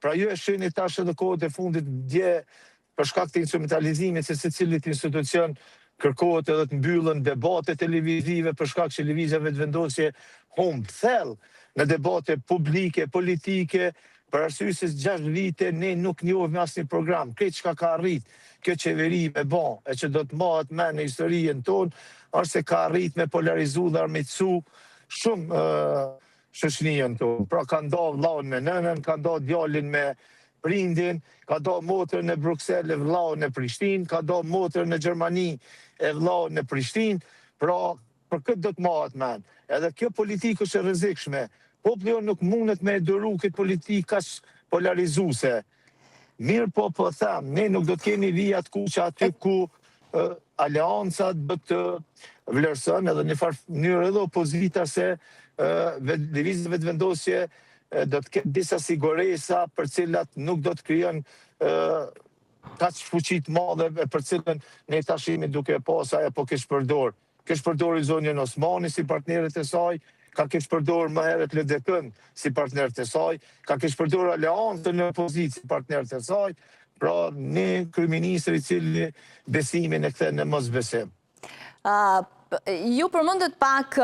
Pra ju e shihni tash edhe kohët e fundit dje për shkak të instrumentalizimit se secilit institucion kërkohet edhe të mbyllen debate televizive për shkak që Lëvizja Vetëvendosje humb thellë në debate publike, politike, për arsye se 6 vite ne nuk njohim asnjë program. Krejt çka ka arrit kjo qeveri me ba e që do të mbahet mend në historinë tonë, është se ka arrit me polarizu dhe armiqësu shumë shoqëninë tonë. Pra ka nda vllaun me nënën, ka nda djalin me prindin, ka nda motrën në Bruksel e vllaun në Prishtinë, ka nda motrën në Gjermani e vllaun në Prishtinë. Pra, për këtë do të mbahet mend. Edhe kjo politikë është e rrezikshme. Populli jonë nuk mundet me e duru këtë politikë kaq polarizuese. Mirëpo po them, ne nuk do të kemi vija të kuqe aty ku aleanca do të vlerëson edhe në farë mënyrë edhe opozita se Lëvizja Vetëvendosje do të ketë disa siguresa për cilat nuk do të krijon kaq fuqi të madhe e për cilën ne tash jemi duke e pa se ajo po keqpërdor. Keqpërdori zonjën Osmani si partnerët e saj, ka keqpërdorur më herët LDK-në si partnerët e saj, ka keqpërdorur aleancën në opozitë si partnerët e saj, pra një kryeministër i cili besimin e kthen në mosbesim. Ju përmendët pak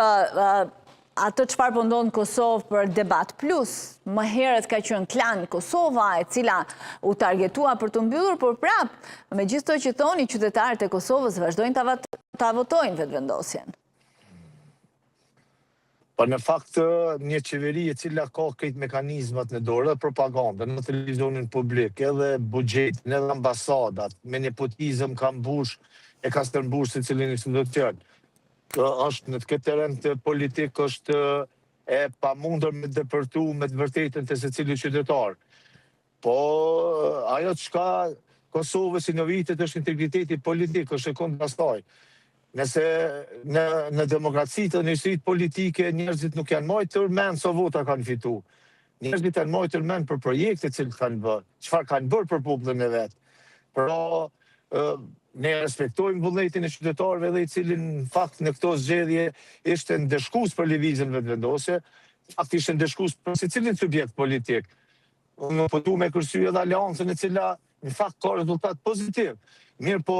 atë çfarë po ndodh në Kosovë për Debat Plus. Më herët ka qenë Klan Kosova, e cila u targetua për t'u mbyllur, por prap, me gjithë to që thoni, qytetarët e Kosovës vazhdojnë ta votojnë Vetëvendosjen. Po në fakt një qeveri e cila ka krejt mekanizmat në dorë, edhe propagandën, në televizionin publik, edhe buxhetin, edhe ambasadat, me nepotizëm ka mbush e ka stërmbush secilin institucion. Është në këtë terren të politik është e pamundur me depërtu me të vërtetën te secili qytetar. Po ajo çka Kosovës i nevojitet është integriteti politik, është e kundra asaj. Nëse në në demokracitë dhe në historitë politike njerëzit nuk janë majtur mend sa vota kanë fitu. Njerëzit janë majtur mend për projektet që kanë bërë, çfarë kanë bërë për popullin e vet. Pra, ne respektojmë vullnetin e qytetarëve dhe i cili në fakt në këto zgjedhje ishte ndëshkues për Lëvizjen Vetëvendosje, në fakt ishte ndëshkues për secilin subjekt politik. Unë po du me kursy edhe aleancën e cila në fakt ka rezultat pozitiv. Mirëpo,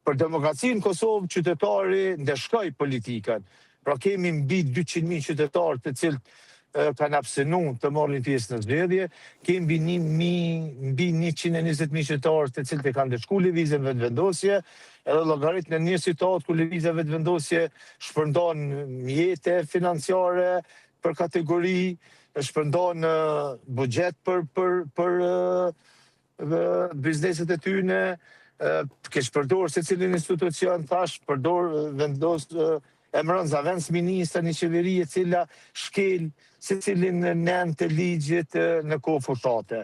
për demokracinë në Kosovë, qytetari ndëshkoi politikën. Pra kemi mbi 200.000 qytetarë të cilët kanë abstenu të marrin pjesë në zgjedhje, kemi mbi një mbi 120.000 qytetarë të cilët e kanë ndëshku Lëvizjen Vetëvendosje, edhe llogarit në një situatë ku Lëvizja Vetëvendosje shpërndan mjete financiare për kategori, shpërndan buxhet për për për bizneset e tyne, keqpërdor secilin institucion, thash, përdor, vendos, emëron zëvendësministër një qeveri e cila shkel secilin nen të ligjit në kohë fushate.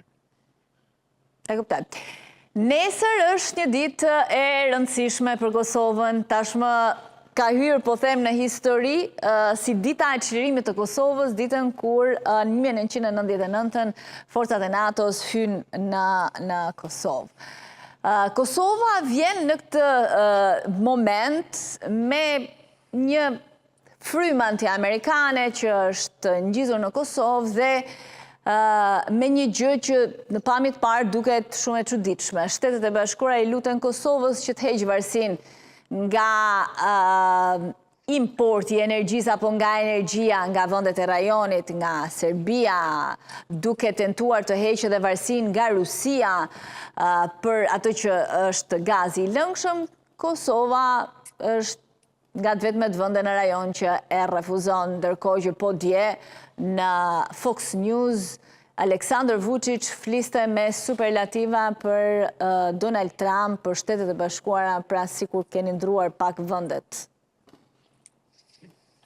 E kuptoj. Nesër është një ditë e rëndësishme për Kosovën, tashmë ka hyrë, po them, në histori, si dita e çlirimit të Kosovës, ditën kur në 1999 forcat e NATO-s hynë në, në Kosovë. Kosova vjen në këtë moment me një frymë anti-amerikane që është ngjizur në Kosovë dhe me një gjë që në pamje të parë duket shumë e çuditshme. Shtetet e Bashkuara i luten Kosovës që të heqë varësinë nga importi i energjisë apo nga energjia nga vendet e rajonit, nga Serbia, duke tentuar të heqë edhe varësinë nga Rusia për atë që është gazi i lëngshëm, Kosova është nga të vetmet vende në rajon që e refuzon, ndërkohë që po dje në Fox News, Aleksandër Vučić fliste me superlativa për Donald Trump, për Shtetet e Bashkuara, pra sikur keni ndërruar pak vendet.